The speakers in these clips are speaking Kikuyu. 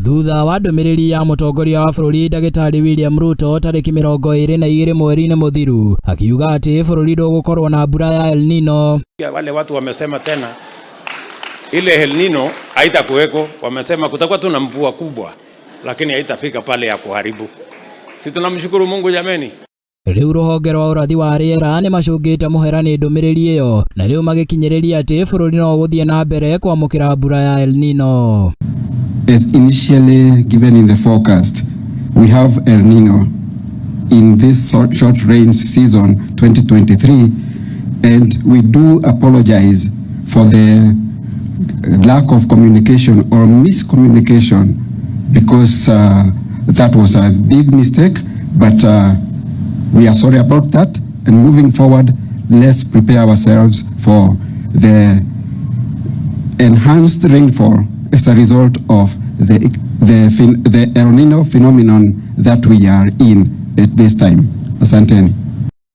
Thutha wa ndũmĩrĩri ya mũtongoria wa bũrũri Ndagĩtarĩ William Ruto tarĩki 22 mweri-inĩ mũthiru akiuga atĩ bũrũri ndũgũkorwo na mbura ya El Nino. Wale watu wamesema tena ile El Nino haitakuweko, wamesema kutakuwa tu na mvua kubwa, lakini haitafika pale ya kuharibu. Si tunamshukuru Mungu jameni? Rĩu rũhonge rwa ũrathi wa rĩera nĩ macũngĩte mũhera nĩ ndũmĩrĩri ĩyo na rĩu magĩkinyĩrĩria atĩ bũrũri no ũgũthiĩ na mbere kwamũkĩra mbura ya El Nino. As initially given in the forecast, we have El Nino in this short rain season 2023, and we do apologize for the lack of communication or miscommunication because that was a big mistake, but we are sorry about that. And moving forward, let's prepare ourselves for the enhanced rainfall as a result of the El Nino phenomenon that we are in at this time. Asanteni.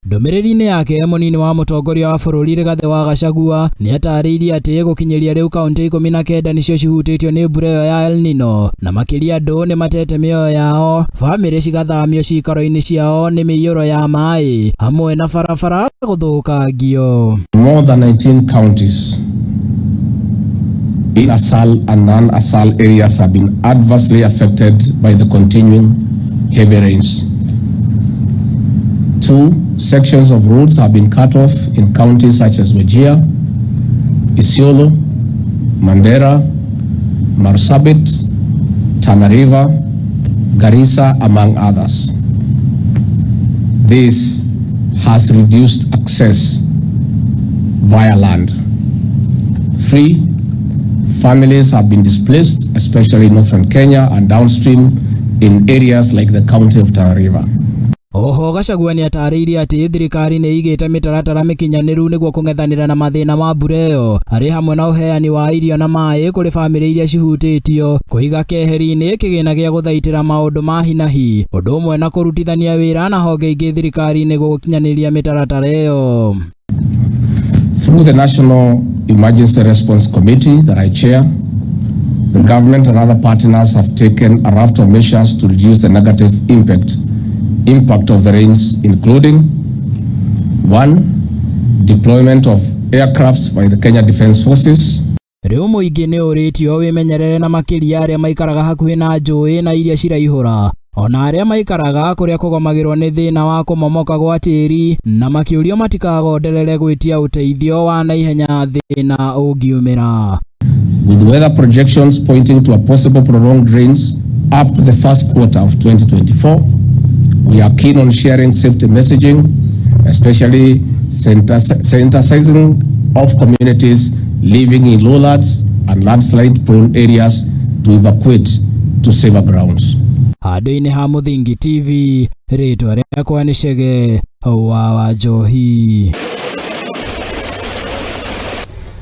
Ndũmĩrĩri-inĩ yake, mũnini wa mũtongoria wa bũrũri Rigathĩ wa Gachagua nĩ atarĩirie atĩ gũkinyĩria rĩu kaunti 19 nĩcio cihutĩtio nĩ mbura ĩyo ya El Nino, na makĩria andũ nĩ matete mĩoyo yao, bamĩrĩ cigathamio ciikaro-inĩ ciao nĩ mĩiyũro ya maĩ hamwe na barabara gũthũkangio. More than 19 counties in ASAL and non-ASAL areas have been adversely affected by the continuing heavy rains. Two sections of roads have been cut off in counties such as Wajir, Isiolo, Mandera, Marsabit, Tana River, Garissa, among others. This has reduced access via land. Three, families have been displaced, especially in northern Kenya and downstream in areas like the county of Tana River. Oho Gachagua nĩ atarĩirie atĩ thirikari nĩ ĩigĩte mĩtaratara mĩkinyanĩru nĩguo kũng'ethanĩra na mathĩna ma mbura ĩyo, arĩ hamwe na ũheani wa irio na maĩ kũrĩ bamĩrĩ iria cihutĩtio, kũiga keheri-inĩ kĩgĩna gĩa gũthaitĩra maũndũ ma hi na hi, ũndũ ũmwe na kũrutithania wĩra na honge ingĩ thirikari-inĩ gũkinyanĩria mĩtaratara ĩyo. Through the National Emergency Response Committee that I chair, the government and other partners have taken a raft of measures to reduce the negative impact of the rains, including one, deployment of aircrafts by the Kenya Defence Forces. Rĩu mũingĩ nĩ ũrĩtio wĩmenyerere na makĩria arĩa maikaraga hakuhĩ na njũĩ na iria ciraihũra, ona arĩa maikaraga kũrĩa kũgomagĩrwo nĩ thĩna wa kũmomoka gwa tĩri, na makĩũrio matikagonderere gwĩtia ũteithio wa naihenya thĩna ũngiumĩra. With weather projections pointing to a possible prolonged rains up to the first quarter of 2024, we are keen on sharing safety messaging, especially sensitizing of communities living in lowlands and landslide-prone areas to evacuate to safer grounds. Handũ-inĩ ha Mũthingi TV, rĩtwa rĩakwa nĩ Chege wa Wanjohi.